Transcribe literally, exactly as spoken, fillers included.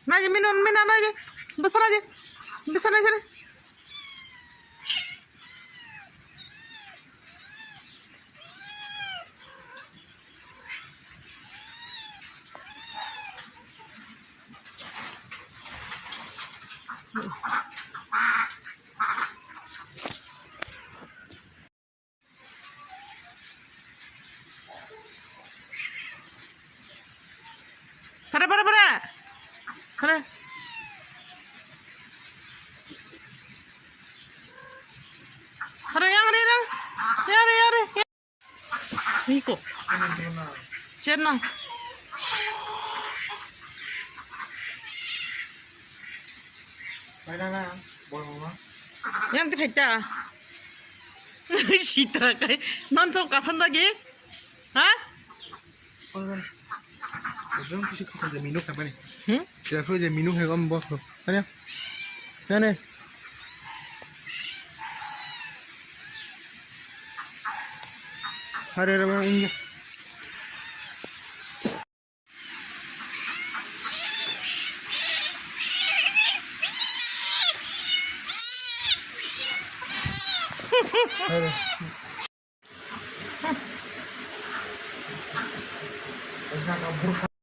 Naji minun, mina naji. Bisa naji. Bisa naji. Para, para, para. Para. Para, yang, yang, yang. Yang, yang, yang. Niko. Cherno. Yang ti phaita. Sitra kai. Non chong kasan lagi. Ha? Ojong kisi khato je minuk hai bani. Hmm? Sira so je minuk hai gom boss lo. Nane. Nane. Hare rama inge. Hare.